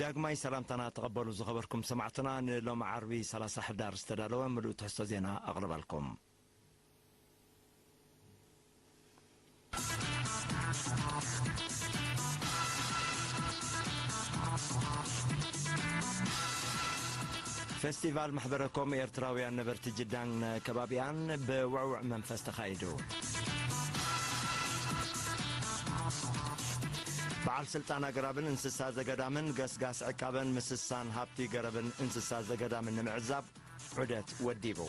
ዳግማይ ሰላምታና ተቐበሉ ዝኸበርኩም ሰማዕትና። ንሎሚ ዓርቢ ሰላሳ ሕዳር ዝተዳለወ ምሉእ ትሕዝቶ ዜና ኣቕርበልኩም። ፌስቲቫል ማሕበረ ኮም ኤርትራውያን ነበርቲ ጅዳን ከባቢኣን ብውዕውዕ መንፈስ ተኻይዱ። በዓል ስልጣን ኣግራብን እንስሳ ዘገዳምን ገስጋስ ዕቃበን ምስሳን ሃብቲ ገረብን እንስሳ ዘገዳምን ንምዕዛብ ዑደት ወዲቡ።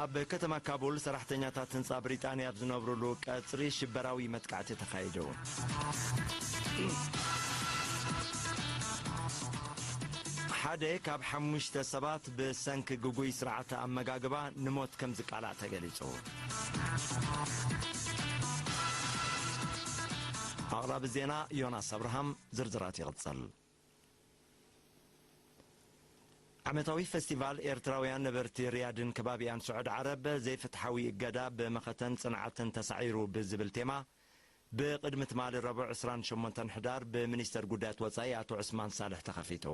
ኣብ ከተማ ካቡል ሰራሕተኛታት ህንጻ ብሪጣንያ ኣብ ዝነብሩሉ ቀጽሪ ሽበራዊ መጥቃዕቲ ተኻይዱ። ሓደ ካብ ሓሙሽተ ሰባት ብሰንኪ ግጉይ ስርዓተ ኣመጋግባ ንሞት ከም ዝቃላዕ ተገሊጹ። ኣቕራቢ ዜና ዮናስ ኣብርሃም፣ ዝርዝራት ይቕጽል። ዓመታዊ ፈስቲቫል ኤርትራውያን ነበርቲ ሪያድን ከባቢኣን ስዑድ ዓረብ ዘይፍትሓዊ እገዳ ብመኸተን ጽንዓትን ተሳዒሩ ብዝብል ቴማ ብቕድሚ ትማሊ ረቡዕ ዕስራን ሸሞንተን ሕዳር ብሚኒስተር ጉዳያት ወጻኢ ኣቶ ዑስማን ሳልሕ ተኸፊቱ።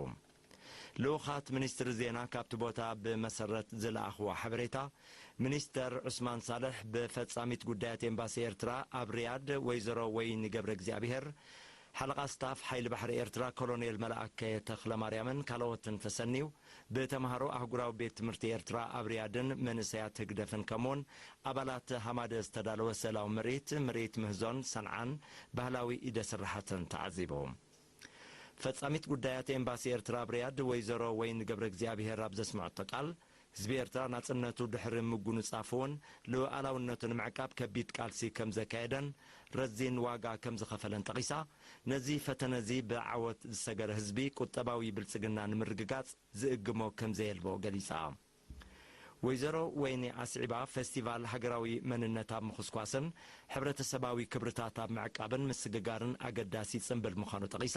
ልኡኻት ሚኒስትሪ ዜና ካብቲ ቦታ ብመሰረት ዝለኣኽዎ ሓበሬታ፣ ሚኒስተር ዑስማን ሳልሕ ብፈጻሚት ጉዳያት ኤምባሲ ኤርትራ ኣብ ሪያድ ወይዘሮ ወይኒ ገብረ እግዚኣብሄር፣ ሓለቓ ስታፍ ሓይሊ ባሕሪ ኤርትራ ኮሎኔል መልኣከ ተኽለማርያምን ካልኦትን ተሰንዩ፣ ብተምሃሮ ኣህጉራዊ ቤት ትምህርቲ ኤርትራ ኣብ ሪያድን መንእሰያት ህግደፍን ከምኡውን ኣባላት ሃማደ ዝተዳለወ ስእላዊ ምርኢት፣ ምርኢት ምህዞን ሰንዓን ባህላዊ ኢደ ስራሓትን ተዓዚቡ። ፈጻሚት ጉዳያት ኤምባሲ ኤርትራ ኣብ ሪያድ ወይዘሮ ወይኒ ገብረ እግዚኣብሄር ኣብ ዘስምዐቶ ቃል፣ ህዝቢ ኤርትራ ናጽነቱ ድሕሪ ምጉንጻፉ እውን ሉኣላውነቱ ንምዕቃብ ከቢድ ቃልሲ ከም ዘካየደን ረዚን ዋጋ ከም ዝኸፈለን ጠቒሳ፣ ነዚ ፈተነ እዚ ብዓወት ዝሰገረ ህዝቢ ቁጠባዊ ብልጽግና ንምርግጋጽ ዝእግሞ ከም ዘየልቦ ገሊጻ። ወይዘሮ ወይኒ ኣስዒባ፣ ፈስቲቫል ሃገራዊ መንነት ኣብ ምኹስኳስን ሕብረተሰባዊ ክብርታት ኣብ ምዕቃብን ምስግጋርን ኣገዳሲ ጽምብል ምዃኑ ጠቒሳ፣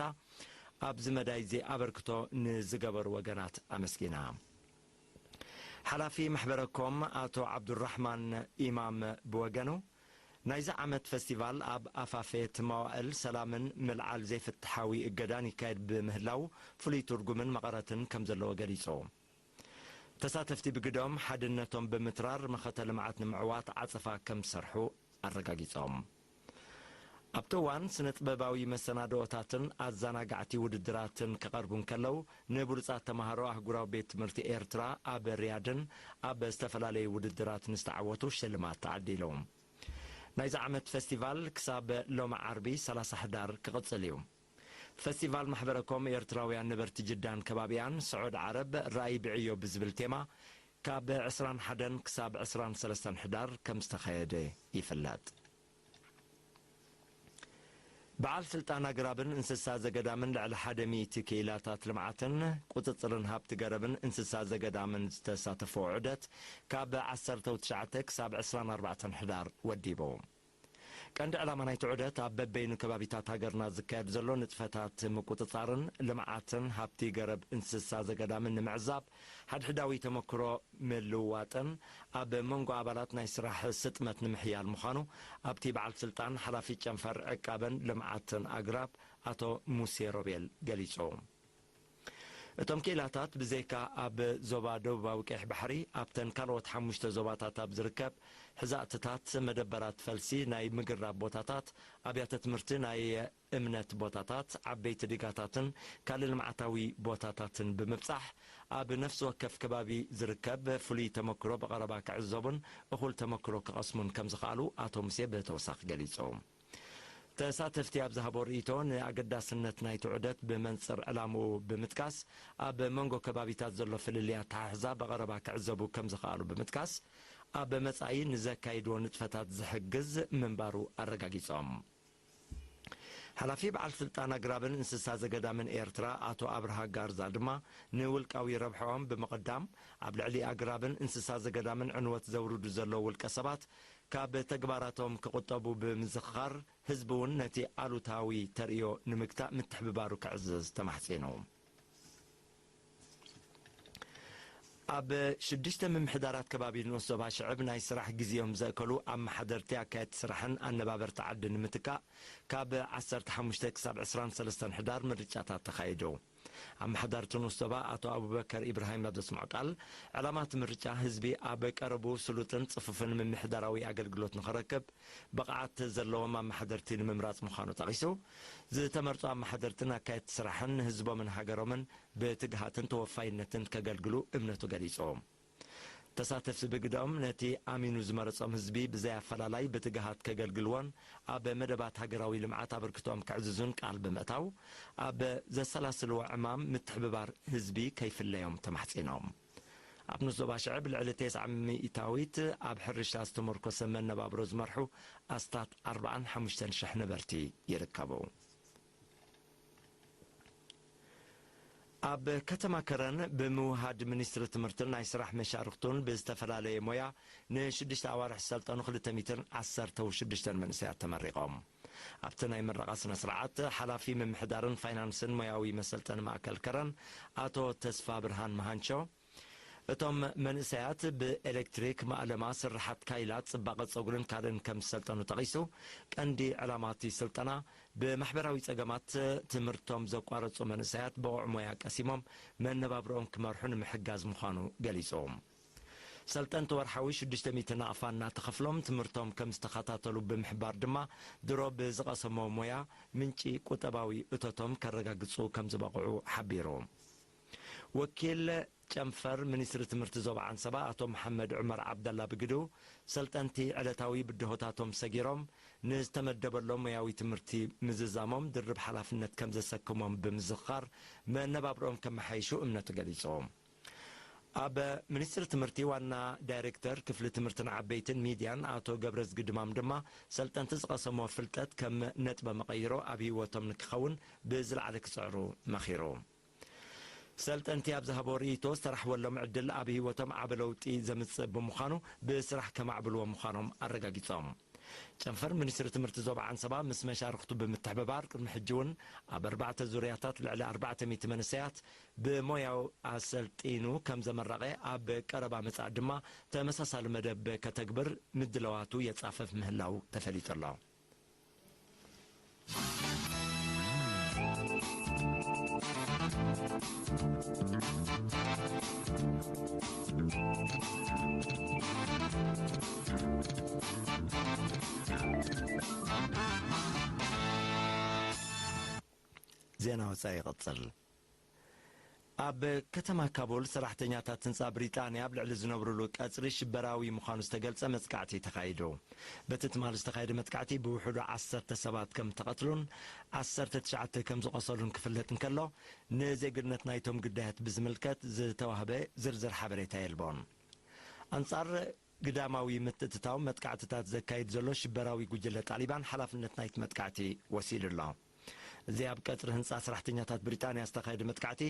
ኣብዚ መዳይ እዚ ኣበርክቶ ንዝገበሩ ወገናት ኣመስጊና። ሓላፊ ማሕበረ ኮም ኣቶ ዓብዱራሕማን ኢማም ብወገኑ፣ ናይዚ ዓመት ፈስቲቫል ኣብ ኣፋፌት መዋእል ሰላምን ምልዓል ዘይፍትሓዊ እገዳን ይካየድ ብምህላው ፍሉይ ትርጉምን መቐረትን ከም ዘለዎ ገሊጹ። ተሳተፍቲ ብግደኦም ሓድነቶም ብምትራር መኸተ ልምዓት ንምዕዋት ዓጸፋ ከም ዝሰርሑ ኣረጋጊጾም። ኣብቲ እዋን ስነ ጥበባዊ መሰናድኦታትን ኣዘናጋዕቲ ውድድራትን ክቐርቡ እንከለዉ፣ ንብሉጻት ተማሃሮ ኣህጉራዊ ቤት ትምህርቲ ኤርትራ ኣብ ሪያድን ኣብ ዝተፈላለዩ ውድድራት ንዝተዓወቱ ሽልማት ተዓዲሉ። ናይዚ ዓመት ፈስቲቫል ክሳብ ሎሚ ዓርቢ ሰላሳ ሕዳር ክቕጽል እዩ። ፈስቲቫል ማሕበረ ኮም ኤርትራውያን ነበርቲ ጅዳን ከባቢኣን ስዑድ ዓረብ ራእይ ብዕዮ ብዝብል ቴማ ካብ ዕስራን ሓደን ክሳብ ዕስራን ሰለስተን ሕዳር ከም ዝተኻየደ ይፍለጥ። በዓል ስልጣን ኣግራብን እንስሳ ዘገዳምን ልዕሊ ሓደ ሚእቲ ክኢላታት ልምዓትን ቁጽጽርን ሃብቲ ገረብን እንስሳ ዘገዳምን ዝተሳተፎ ዑደት ካብ ዓሰርተ ትሽዓተ ክሳብ ዕስራን ኣርባዕተን ሕዳር ወዲቡ። ቀንዲ ዕላማ ናይቲ ዑደት ኣብ በበይኑ ከባቢታት ሃገርና ዝካየድ ዘሎ ንጥፈታት ምቁጽጻርን ልምዓትን ሃብቲ ገረብ እንስሳ ዘገዳምን ንምዕዛብ፣ ሓድሕዳዊ ተመክሮ ምልውዋጥን ኣብ መንጎ ኣባላት ናይ ስራሕ ስጥመት ንምሕያል ምዃኑ ኣብቲ በዓል ስልጣን ሓላፊ ጨንፈር ዕቃበን ልምዓትን ኣግራብ ኣቶ ሙሴ ሮቤል ገሊጹ። እቶም ክኢላታት ብዘይካ ኣብ ዞባ ደቡባዊ ቀይሕ ባሕሪ፣ ኣብተን ካልኦት ሓሙሽተ ዞባታት ኣብ ዝርከብ ሕዛእትታት፣ መደበራት ፈልሲ፣ ናይ ምግራብ ቦታታት፣ ኣብያተ ትምህርቲ፣ ናይ እምነት ቦታታት፣ ዓበይቲ ዲጋታትን ካልእ ልምዓታዊ ቦታታትን ብምብጻሕ፣ ኣብ ነፍሲ ወከፍ ከባቢ ዝርከብ ፍሉይ ተመክሮ ብቐረባ ክዕዘቡን እኹል ተመክሮ ክቐስሙን ከም ዝኸኣሉ ኣቶ ሙሴ ብተወሳኺ ገሊጹ። ተሳተፍቲ ኣብ ዝሃቦ ርእይቶ፣ ንኣገዳስነት ናይቲ ዑደት ብመንጽር ዕላምኡ ብምጥቃስ፣ ኣብ መንጎ ከባቢታት ዘሎ ፍልልይ ኣተሓሕዛ ብቐረባ ክዕዘቡ ከም ዝኸኣሉ ብምጥቃስ፣ ኣብ መጻኢ ንዘካይድዎ ንጥፈታት ዝሕግዝ ምንባሩ ኣረጋጊጾም። ሓላፊ በዓል ስልጣን ኣግራብን እንስሳ ዘገዳምን ኤርትራ ኣቶ ኣብርሃ ጋርዛ ድማ፣ ንውልቃዊ ረብሕኦም ብምቕዳም፣ ኣብ ልዕሊ ኣግራብን እንስሳ ዘገዳምን ዕንወት ዘውርዱ ዘለዉ ውልቀ ሰባት ካብ ተግባራቶም ክቑጠቡ ብምዝኽኻር፣ ህዝቢ እውን ነቲ ኣሉታዊ ተርእዮ ንምግታእ ምትሕብባሩ ክዕዝዝ ተማሕጺኑ። ኣብ ሽዱሽተ ምምሕዳራት ከባቢ ንኡስ ዞባ ሽዕብ ናይ ስራሕ ግዜኦም ዘእከሉ ኣመሓደርቲ፣ ኣካየድቲ ስራሕን ኣነባበርቲ ዓዲ ንምትካእ ካብ ዓሰርተ ሓሙሽተ ክሳብ ዕስራን ሰለስተን ሕዳር ምርጫታት ተኻይዱ። ኣመሓዳርቲ ንኡስ ዞባ ኣቶ ኣቡበከር ኢብራሂም ኣብ ዘስምዖ ቃል፣ ዕላማ እቲ ምርጫ ህዝቢ ኣብ ቀረቡ ስሉጥን ጽፉፍን ምምሕዳራዊ ኣገልግሎት ንኽረክብ ብቕዓት ዘለዎም ኣመሓደርቲ ንምምራጽ ምዃኑ ጠቒሱ፣ ዝተመርጹ ኣመሓደርትን ኣካየድቲ ስራሕን ንህዝቦምን ሃገሮምን ብትግሃትን ተወፋይነትን ከገልግሉ እምነቱ ገሊጹ። ተሳተፍቲ ብግደኦም፣ ነቲ ኣሚኑ ዝመረጾም ህዝቢ ብዘይ ኣፈላላይ ብትግሃት ከገልግልዎን ኣብ መደባት ሃገራዊ ልምዓት ኣበርክቶኦም ከዕዝዙን ቃል ብምእታው፣ ኣብ ዘሰላስልዎ ዕማም ምትሕብባር ህዝቢ ከይፍለዮም ተማሕጺኖም። ኣብ ንኡስ ዞባ ሽዕብ ልዕሊ ተስዓ ሚእታዊት ኣብ ሕርሻ ዝተመርኮሰ መነባብሮ ዝመርሑ ኣስታት ኣርባዓን ሓሙሽተን ሽሕ ነበርቲ ይርከቡ። ኣብ ከተማ ከረን ብምውሃድ ሚኒስትሪ ትምህርትን ናይ ስራሕ መሻርኽቱን ብዝተፈላለየ ሞያ ንሽዱሽተ ኣዋርሕ ዝሰልጠኑ ክልተ ሚእትን ዓሰርተው ሽዱሽተን መንእሰያት ተመሪቖም። ኣብቲ ናይ ምረቓ ስነ ስርዓት፣ ሓላፊ ምምሕዳርን ፋይናንስን ሞያዊ መሰልጠኒ ማእከል ከረን ኣቶ ተስፋ ብርሃን መሃንቾ፣ እቶም መንእሰያት ብኤሌክትሪክ፣ ማእለማ፣ ስርሓት ካይላ፣ ጽባቐ ጸጉርን ካልእን ከም ዝሰልጠኑ ጠቒሱ፣ ቀንዲ ዕላማ እቲ ስልጠና ብማሕበራዊ ጸገማት ትምህርቶም ዘቋረጹ መንእሰያት ብቑዕ ሞያ ቀሲሞም መነባብሮኦም ክመርሑ ንምሕጋዝ ምዃኑ ገሊጹ። ሰልጠንቲ ወርሓዊ ሽዱሽተ ሚእቲ ናቕፋ እናተኸፍሎም ትምህርቶም ከም ዝተኸታተሉ ብምሕባር ድማ፣ ድሮ ብዝቐሰሞ ሞያ ምንጪ ቁጠባዊ እቶቶም ከረጋግጹ ከም ዝበቕዑ ሓቢሩ። ወኪል ጨንፈር ሚኒስትሪ ትምህርቲ ዞባ ዓንሰባ ኣቶ መሓመድ ዑመር ዓብደላ ብግዱ፣ ሰልጠንቲ ዕለታዊ ብድሆታቶም ሰጊሮም ንዝተመደበሎም ሞያዊ ትምህርቲ ምዝዛሞም ድርብ ሓላፍነት ከም ዘሰክሞም ብምዝኽኻር፣ መነባብሮኦም ከመሓይሹ እምነቱ ገሊጹ። ኣብ ሚኒስትሪ ትምህርቲ ዋና ዳይሬክተር ክፍሊ ትምህርትን ዓበይትን ሚድያን ኣቶ ገብረዝጊ ድማም ድማ፣ ሰልጠንቲ ዝቐሰሞ ፍልጠት ከም ነጥበ መቐይሮ ኣብ ህይወቶም ንክኸውን ብዝለዓለ ክጽዕሩ መኺሩ። ሰልጠንቲ ኣብ ዝሃቦ ርእይቶ፣ ዝተራሕወሎም ዕድል ኣብ ህይወቶም ዓቢ ለውጢ ዘምጽእ ብምዃኑ፣ ብስራሕ ከማዕብልዎ ምዃኖም ኣረጋጊጾም። ጨንፈር ሚኒስትሪ ትምህርቲ ዞባ ዓንሰባ ምስ መሻርኽቱ ብምትሕብባር፣ ቅድሚ ሕጂ እውን ኣብ ኣርባዕተ ዙርያታት ልዕሊ ኣርባዕተ ሚእቲ መንእሰያት ብሞያው ኣሰልጢኑ ከም ዘመረቐ፣ ኣብ ቀረባ መጻኢ ድማ ተመሳሳሊ መደብ ከተግብር ምድለዋቱ የጻፈፍ ምህላው ተፈሊጡ ኣሎ። ዜና ወጻኢ ይቕጽል። ኣብ ከተማ ካቡል ሰራሕተኛታት ህንጻ ብሪጣንያ ኣብ ልዕሊ ዝነብሩሉ ቀጽሪ ሽበራዊ ምዃኑ ዝተገልጸ መጥቃዕቲ ተኻይዱ። በቲ ትማሊ ዝተኻየደ መጥቃዕቲ ብውሕዱ ዓሰርተ ሰባት ከም ተቐትሉን ዓሰርተ ትሽዓተ ከም ዝቖሰሉን ክፍለጥ እንከሎ፣ ንዜግነት ናይቶም ግዳያት ብዝምልከት ዝተዋህበ ዝርዝር ሓበሬታ የልቦን። ኣንጻር ግዳማዊ ምትእትታው መጥቃዕትታት ዘካይድ ዘሎ ሽበራዊ ጉጅለ ጣሊባን ሓላፍነት ናይቲ መጥቃዕቲ ወሲዱ ኣሎ። እዚ ኣብ ቀጽሪ ህንጻ ሰራሕተኛታት ብሪጣንያ ዝተኻየደ መጥቃዕቲ፣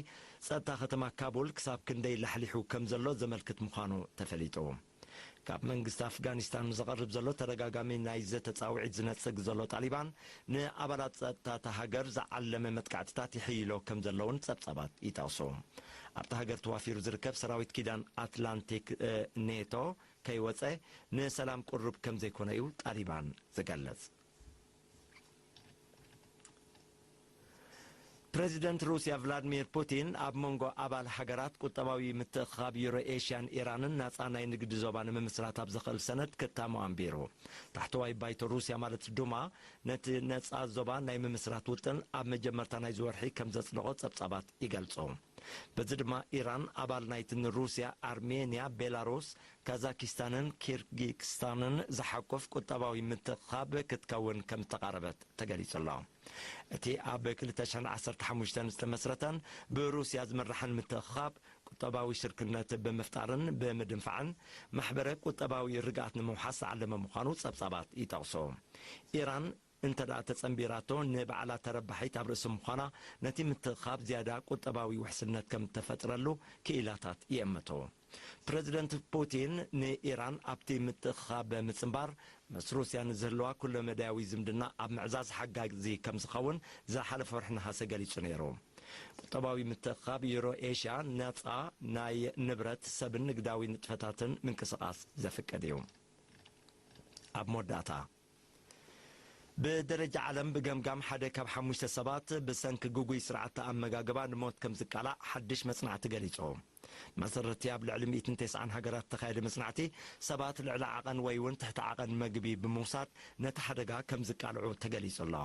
ጸጥታ ከተማ ካቡል ክሳብ ክንደይ ላሕሊሑ ከም ዘሎ ዘመልክት ምዃኑ ተፈሊጡ። ካብ መንግስቲ ኣፍጋኒስታን ንዝቐርብ ዘሎ ተደጋጋሚ ናይ ዘተ ጻውዒት ዝነጽግ ዘሎ ጣሊባን፣ ንኣባላት ጸጥታ እታ ሃገር ዝዓለመ መጥቃዕትታት ይሕይሎ ከም ዘለውን ጸብጻባት ይጠቕሱ። ኣብታ ሃገር ተዋፊሩ ዝርከብ ሰራዊት ኪዳን ኣትላንቲክ፣ እ፣ ኔቶ፣ ከይወጸ ንሰላም ቅሩብ ከም ዘይኮነ እዩ ጣሊባን ዝገልጽ። ፕረዚደንት ሩስያ ቭላድሚር ፑቲን፣ ኣብ መንጎ ኣባል ሃገራት ቁጠባዊ ምትእኽኻብ ዩሮ ኤሽያን ኢራንን ናጻ ናይ ንግዲ ዞባ ንምምስራት ኣብ ዘኽእል ሰነድ ክታሞ ኣንቢሩ። ታሕተዋይ ባይቶ ሩስያ፣ ማለት ዱማ፣ ነቲ ነጻ ዞባ ናይ ምምስራት ውጥን ኣብ መጀመርታ ናይዚ ወርሒ ከም ዘጽደቖ ጸብጻባት ይገልጹ። በዚ ድማ፣ ኢራን ኣባል ናይቲ ንሩስያ፣ ኣርሜንያ፣ ቤላሩስ፣ ካዛኪስታንን ኪርጊክስታንን ዝሓቁፍ ቁጠባዊ ምትእኽኻብ ክትከውን ከም ዝተቓረበት ተገሊጹ ኣሎ። እቲ ኣብ ክልተ ሽሕን ዓሰርተ ሓሙሽተን ዝተመስረተን ብሩስያ ዝምራሕን ምትእኽኻብ፣ ቁጠባዊ ሽርክነት ብምፍጣርን ብምድንፋዕን ማሕበረ ቁጠባዊ ርግኣት ንምውሓስ ዝዓለመ ምዃኑ ጸብጻባት ይጠቕሱ። ኢራን እንተ ደኣ ተጸንቢራቶ፣ ንባዕላ ተረባሒት ኣብ ርእሲ ምዃና፣ ነቲ ምትእኽኻብ ዝያዳ ቁጠባዊ ውሕስነት ከም ተፈጥረሉ ክኢላታት ይእምቱ። ፕረዚደንት ፑቲን ንኢራን ኣብቲ ምትእኽኻብ ምጽንባር፣ ምስ ሩስያ ንዝህልዋ ኩለ መዳያዊ ዝምድና ኣብ ምዕዛዝ ሓጋዚ ከም ዝኸውን ዝሓለፈ ወርሒ ነሃሰ ገሊጹ ነይሩ። ቁጠባዊ ምትእኽኻብ ዩሮ ኤሽያ ነጻ ናይ ንብረት፣ ሰብን ንግዳዊ ንጥፈታትን ምንቅስቓስ ዘፍቅድ እዩ። ኣብ መወዳእታ፣ ብደረጃ ዓለም ብገምጋም ሓደ ካብ ሓሙሽተ ሰባት ብሰንኪ ግጉይ ስርዓት ኣመጋግባ ንሞት ከም ዝቃላዕ ሓድሽ መጽናዕቲ ገሊጹ። መሰረቲ ኣብ ልዕሊ ሚእትን ተስዓን ሃገራት ዝተኻየደ መጽናዕቲ፣ ሰባት ልዕሊ ዓቐን ወይ እውን ትሕቲ ዓቐን መግቢ ብምውሳድ ነቲ ሓደጋ ከም ዝቃልዑ ተገሊጹ ኣሎ።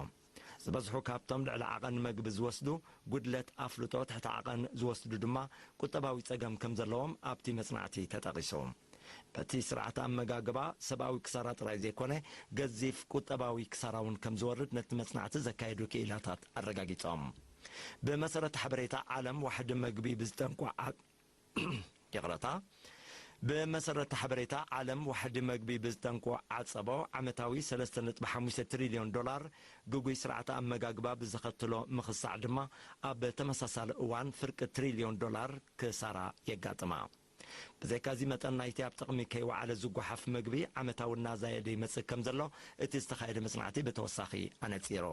ዝበዝሑ ካብቶም ልዕሊ ዓቐን መግቢ ዝወስዱ፣ ጉድለት ኣፍልጦ፣ ትሕቲ ዓቐን ዝወስዱ ድማ ቁጠባዊ ጸገም ከም ዘለዎም ኣብቲ መጽናዕቲ ተጠቒሱ። በቲ ስርዓት ኣመጋግባ ሰብኣዊ ክሳራ ጥራይ ዘይኮነ፣ ገዚፍ ቁጠባዊ ክሳራ እውን ከም ዝወርድ ነቲ መጽናዕቲ ዘካየዱ ክኢላታት ኣረጋጊጾም። ብመሰረት ሓበሬታ ዓለም ዋሕዲ መግቢ ብዝጠንቁ ዓ-፣ ይቕረታ። ብመሰረት ሓበሬታ ዓለም ዋሕዲ መግቢ ብዝጠንቁ ዓጸቦ ዓመታዊ ሰለስተ ነጥቢ ሓሙሽተ ትሪልዮን ዶላር፣ ግጉይ ስርዓተ ኣመጋግባ ብዘኸትሎ ምኽሳዕ ድማ ኣብ ተመሳሳሊ እዋን ፍርቂ ትሪልዮን ዶላር ክሳራ የጋጥማ። ብዘይካዚ መጠን ናይቲ ኣብ ጥቕሚ ከይወዓለ ዝጓሓፍ መግቢ ዓመታዊ እናዛየደ ይመጽእ ከም ዘሎ እቲ ዝተኻየደ መጽናዕቲ ብተወሳኺ ኣነጺሩ።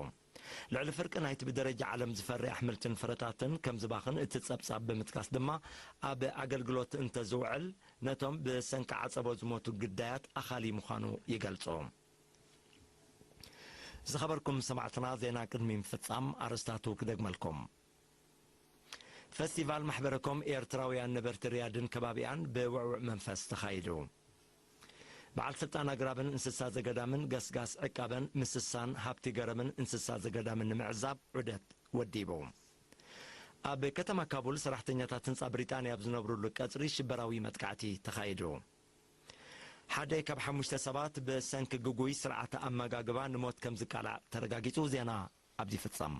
ልዕሊ ፍርቂ ናይቲ ብደረጃ ዓለም ዝፈሪ ኣሕምልትን ፍረታትን ከም ዝባኽን እቲ ጸብጻብ ብምጥቃስ ድማ፣ ኣብ ኣገልግሎት እንተዝውዕል ነቶም ብሰንኪ ዓጸቦ ዝሞቱ ግዳያት ኣኻሊ ምዃኑ ይገልጹ። ዝኸበርኩም ሰማዕትና፣ ዜና ቅድሚ ምፍጻም ኣርእስታቱ ክደግመልኩም። ፈስቲቫል ማሕበረኮም ኤርትራውያን ነበርቲ ሪያድን ከባቢኣን ብውዕውዕ መንፈስ ተኻይዱ። በዓል ስልጣን ኣግራብን እንስሳ ዘገዳምን ገስጋስ ዕቃበን ምስሳን ሃብቲ ገረብን እንስሳ ዘገዳምን ንምዕዛብ ዑደት ወዲቡ። ኣብ ከተማ ካቡል ሰራሕተኛታት ህንጻ ብሪጣንያ ኣብ ዝነብሩሉ ቀጽሪ ሽበራዊ መጥቃዕቲ ተኻይዱ። ሓደ ካብ ሓሙሽተ ሰባት ብሰንኪ ግጉይ ስርዓተ ኣመጋግባ ንሞት ከም ዝቃላዕ ተረጋጊጹ። ዜና ኣብዚ ይፍጸም።